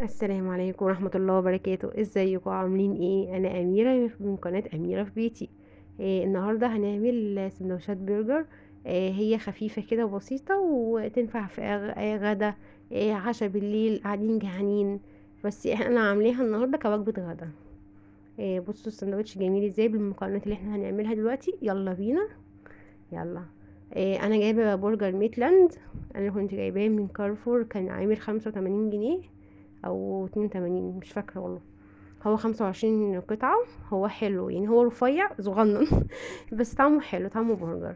السلام عليكم ورحمة الله وبركاته. ازيكم عاملين ايه؟ انا اميرة من قناة اميرة في بيتي. النهاردة هنعمل سندوتشات برجر. هي خفيفة كده وبسيطة وتنفع في غدا، عشاء بالليل قاعدين جعانين، بس انا عاملاها النهاردة كوجبة غدا. بصوا السندوتش جميل ازاي بالمكونات اللي احنا هنعملها دلوقتي. يلا بينا يلا. انا جايبه برجر ميتلاند، انا كنت جايباه من كارفور، كان عامل 85 جنيه او 82، مش فاكره والله. هو 25 قطعه، هو حلو يعني، هو رفيع صغنن بس طعمه حلو، طعمه برجر.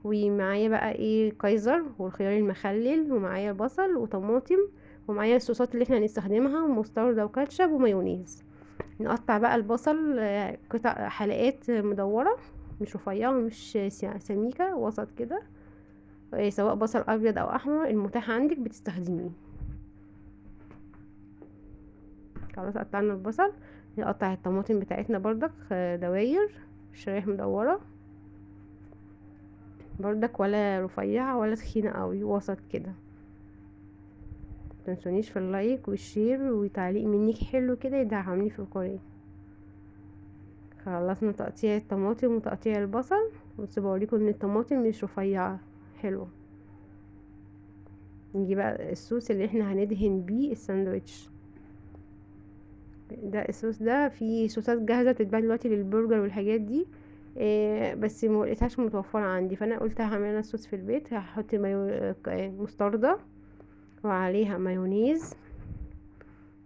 ومعايا بقى ايه، كايزر والخيار المخلل، ومعايا بصل وطماطم، ومعايا الصوصات اللي احنا هنستخدمها، مستردة وكاتشب ومايونيز. نقطع بقى البصل، قطع حلقات مدورة، مش رفيعة ومش سميكة، وسط كده، سواء بصل ابيض او احمر المتاح عندك بتستخدميه. خلاص قطعنا البصل، نقطع الطماطم بتاعتنا بردك، دواير شرايح مدورة بردك، ولا رفيعة ولا تخينة قوي، وسط كده. متنسونيش في ال like وال share وتعليق منك حلو كده يدعمني في القناة. خلصنا تقطيع الطماطم وتقطيع البصل، بس بوريكم ان الطماطم مش رفيعة، حلوة. نجي بقى الصوص اللي احنا هندهن بيه الساندوتش ده. الصوص ده في صوصات جاهزة بتتباع دلوقتي للبرجر والحاجات دي، بس ما لقيتهاش متوفرة عندي، فانا قلت هعمل انا الصوص في البيت. هحط مستردة وعليها مايونيز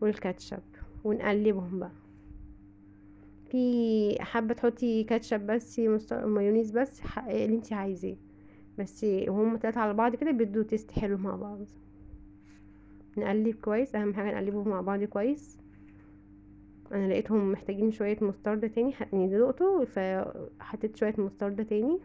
والكاتشب ونقلبهم بقى. في حابة تحطي كاتشب بس، مايونيز بس، اللي انتي عايزاه، بس وهم تلاتة على بعض كده بيدوا taste حلو مع بعض. نقلب كويس، اهم حاجة نقلبهم مع بعض كويس. انا لقيتهم محتاجين شوية مستردة تاني، يعني دقته فحطيت شوية مستردة تاني.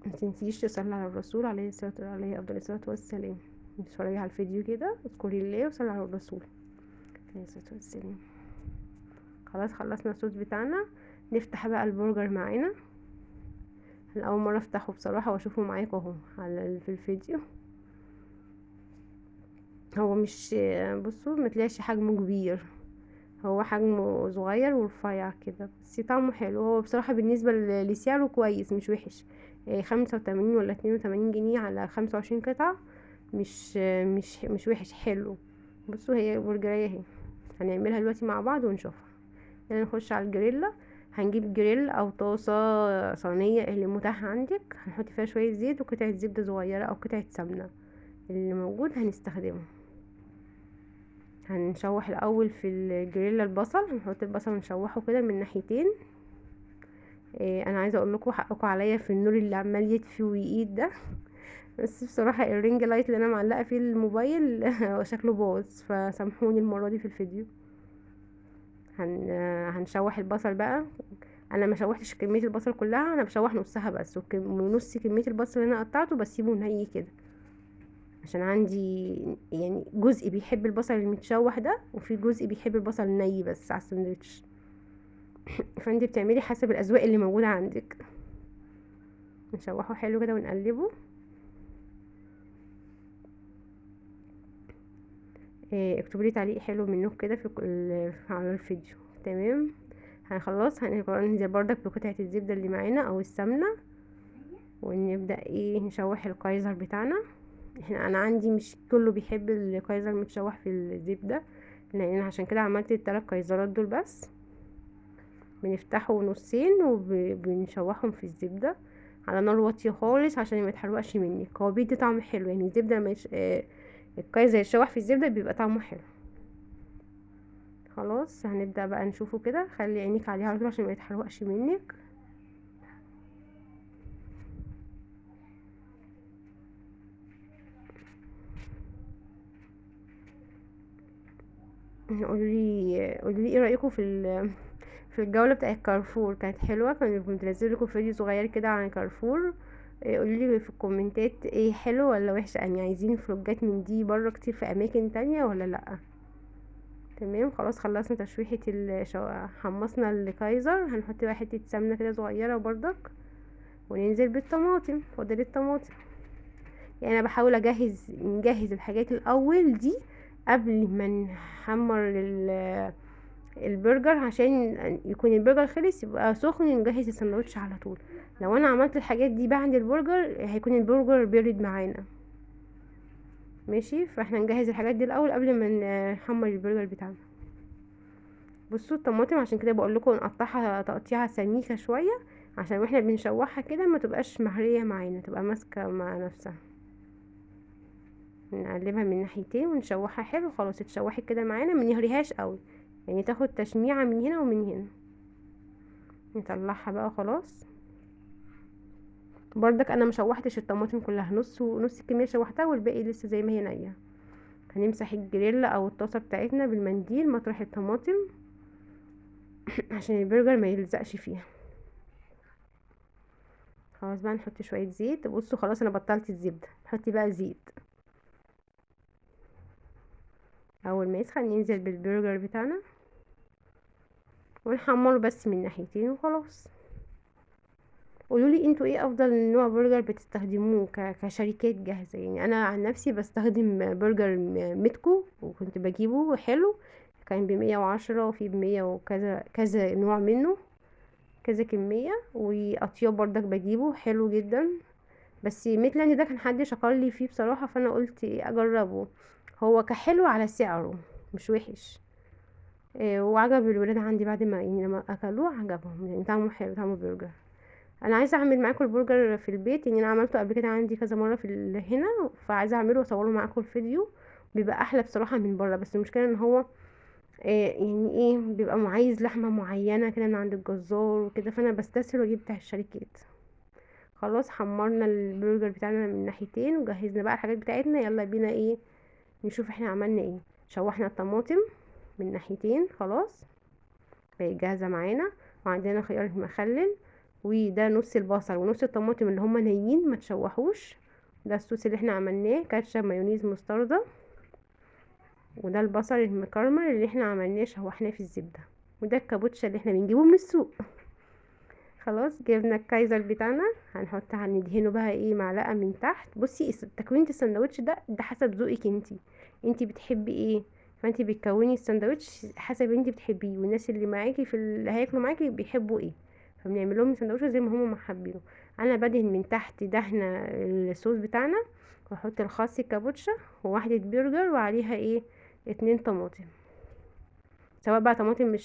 ما تنسيش تصلي على الرسول عليه الصلاة عليه افضل الصلاة والسلام. اتفرجي على الفيديو كده، اذكري الله وصلي على الرسول عليه الصلاة والسلام. خلاص خلصنا الصوص بتاعنا. نفتح بقى البرجر معانا. انا اول مرة افتحه بصراحة واشوفه معاكم اهو في الفيديو. هو مش بصوا ما طلعش حجمه كبير، هو حجمه صغير ورفيع كده، بس طعمه حلو. هو بصراحة بالنسبة لسعره كويس، مش وحش. 85 ولا 82 جنيه على 25 قطعة، مش وحش، حلو. بصوا هي برجرية اهي، هنعملها دلوقتي مع بعض ونشوفها. يلا نخش على الجريلا. هنجيب جريل او طاسة صينية اللي متاح عندك، هنحط فيها شوية زيت وقطعة زبدة صغيرة او قطعة سمنة، اللي موجود هنستخدمه. هنشوح الاول في الجريلا البصل، هنحط البصل ونشوحه كده من ناحيتين. انا عايزه اقول لكم حقكم عليا في النور اللي عمال يطفي ويقيد ده، بس بصراحة ال ring light اللي انا معلقه فيه الموبايل شكله باظ، فسامحوني المرة دي في الفيديو. هنشوح البصل بقى. انا ما شوحتش كمية البصل كلها، انا بشوح نصها بس، ونص كمية البصل اللي انا قطعته بسيبه ني كده، عشان عندي جزء بيحب البصل المتشوح ده، وفي جزء بيحب البصل الني بس على السندوتش. فانت بتعملي حسب الاذواق اللي موجودة عندك. نشوحه حلو كده ونقلبه. اكتبوا لي تعليق حلو منكم كده على الفيديو. تمام، هنخلص. هننزل بردك بقطعه الزبدة اللي معانا او السمنة، ونبدا نشوح الكايزر بتاعنا. انا عندي مش كله بيحب الكايزر متشوح في الزبدة، لان عشان كده عملت التلات كايزرات دول بس. بنفتحه نصين وبنشوحهم في الزبدة على نار واطية خالص عشان ما يتحرقش منك. هو بيدي طعم حلو، يعني الزبدة لما الكايزر يتشوح في الزبدة بيبقى طعمه حلو. خلاص هنبدا بقى نشوفه كده. خلي عينيك عليه على طول عشان ما يتحرقش منك. قولوا لي ايه رايكم في الجولة بتاعه كارفور؟ كانت حلوة، كنت منزله لكم فيديو صغير كده عن كارفور. قولوا لي في الكومنتات ايه حلو ولا وحش، يعني عايزين فلوجات من دي بره كتير في اماكن تانية ولا لا. تمام، خلاص خلصنا تشويحه حمصنا الكايزر. هنحط بقى حتة سمنه كده صغيرة بردك، وننزل بالطماطم. فاضل الطماطم. يعني انا بحاول نجهز الحاجات الاول دي قبل ما نحمر البرجر، عشان يكون البرجر خلص يبقى سخن نجهز السندوتش على طول. لو انا عملت الحاجات دي بعد البرجر هيكون البرجر بيرد معانا، ماشي. فاحنا نجهز الحاجات دي الاول قبل ما نحمر البرجر بتاعنا. بصوا الطماطم عشان كده بقول لكم نقطعها تقطيعه سميكة شوية، عشان واحنا بنشوحها كده ما تبقاش مهريه معانا، تبقى ماسكه مع نفسها. نقلبها من ناحيتين ونشوحها حلو. خلاص اتشوحت كده معانا، ما نهريهاش قوي، يعني تاخد تشميعه من هنا ومن هنا. نطلعها بقى خلاص. بردك انا ما شوحتش الطماطم كلها، نص ونص الكمية شوحتها والباقي لسه زي ما هي نيه. هنمسح الجريل او الطاسه بتاعتنا بالمنديل مطرح الطماطم عشان البرجر ما يلزقش فيها. خلاص بقى نحط شوية زيت. بصوا خلاص انا بطلت الزبدة، نحط بقى زيت. اول ما يسخن ننزل بالبرجر بتاعنا ونحمره بس من ناحيتين وخلاص. قولولي انتوا ايه افضل نوع برجر بتستخدموه كشركات جاهزة؟ انا عن نفسي بستخدم برجر ميتكو، وكنت بجيبه حلو، كان ب110 وفي بمية وكذا كذا نوع منه، كذا كمية. واطياب بردك بجيبه حلو جدا، بس ميتلاند ده كان حد شكر لي فيه بصراحة، فانا قلت ايه اجربه، هو كحلو على سعره مش وحش. وعجب الولاد عندي بعد ما لما اكلوه عجبهم، طعمه حلو، طعمه برجر. انا عايزه اعمل معاكم البرجر في البيت، انا عملته قبل كده عندي كذا مرة في هنا، فعايزه اعمله واصوره معاكم الفيديو، بيبقى احلى بصراحة من بره. بس المشكلة ان هو بيبقى عايز لحمه معينة كده من عند الجزار وكده، فانا بستسهل واجيب بتاع الشركات. خلاص حمرنا البرجر بتاعنا من ناحيتين وجهزنا بقى الحاجات بتاعتنا. يلا بينا نشوف احنا عملنا ايه. شوحنا الطماطم من ناحيتين، خلاص بقت جاهزة معانا. وعندنا خيار مخلل، وده نص البصل ونص الطماطم اللي هما نايين ما تشوحوش. ده الصوص اللي احنا عملناه، كاتشب مايونيز مستردة. وده البصل المكرمل اللي احنا عملناه شوحناه في الزبدة. وده الكابوتشا اللي احنا بنجيبه من السوق. خلاص جبنا الكايزر بتاعنا، هندهنه بقى معلقه من تحت. بصي تكوينه السندوتش ده حسب ذوقك انتي، انتي بتحبي ايه، فانتي بتكوني السندوتش حسب انتي بتحبيه، والناس اللي معاكي في اللي هياكلوا معاكي بيحبوا ايه، فبنعمل لهم السندوتش زي ما هم حابينه. انا بدهن من تحت دهنه الصوص بتاعنا، واحط الخس الكابوتشا وواحدة برجر وعليها 2 طماطم، سواء بقى طماطم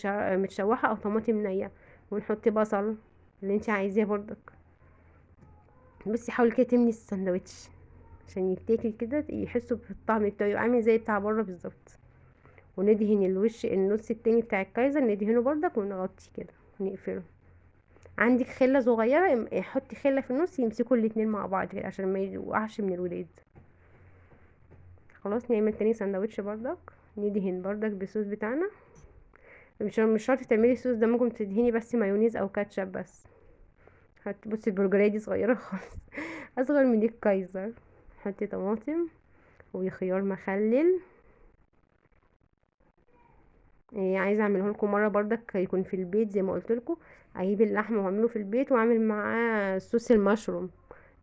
متشوحه او طماطم نيه، ونحط بصل اللي انت عايزاه برضك. بصي حاولي كده تملي السندوتش عشان يتاكل كده، يحسوا بالطعم بتاعه، يبقى عامل زي بتاع بره بالظبط. وندهن الوش النص التاني بتاع الكايزر ندهنه برضك، ونغطيه كده ونقفله. عندك خله صغيرة حطي خله في النص، يمسكوا الاتنين مع بعض كده عشان ما يوقعش من الولاد. خلاص نعمل تاني سندوتش برضك، ندهن برضك بالصوص بتاعنا. مش شرط تعملي الصوص ده، ممكن تدهني بس مايونيز او كاتشب بس. بصي البرجريه دي صغيرة خالص، اصغر من الكايزر. حطي طماطم وخيار مخلل. عايزه اعمله لكم مرة برضك يكون في البيت زي ما قلت لكم، اجيب اللحمة واعمله في البيت واعمل معاه صوص المشروم،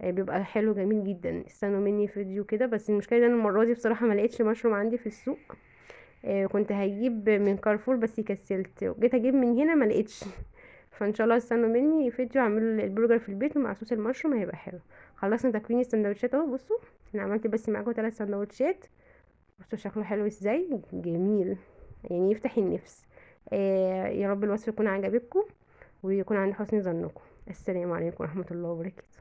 بيبقى حلو جميل جدا. استنوا مني فيديو كده. بس المشكلة ان انا المرة دي بصراحة ما لقيتش مشروم عندي في السوق، كنت هجيب من كارفور بس كسلت، وجيت اجيب من هنا ما لقيتش. فان شاء الله استنوا مني فيديو اعمله البرجر في البيت مع صوص المشروم، هيبقى حلو. خلصنا تكوين السندوتشات اهو. بصوا انا عملت بس معاكم 3 سندوتشات، بصوا شكله حلو ازاي، جميل يفتح النفس. يا رب الوصفة تكون عجبتكم ويكون عند حسن ظنكم. السلام عليكم ورحمة الله وبركاته.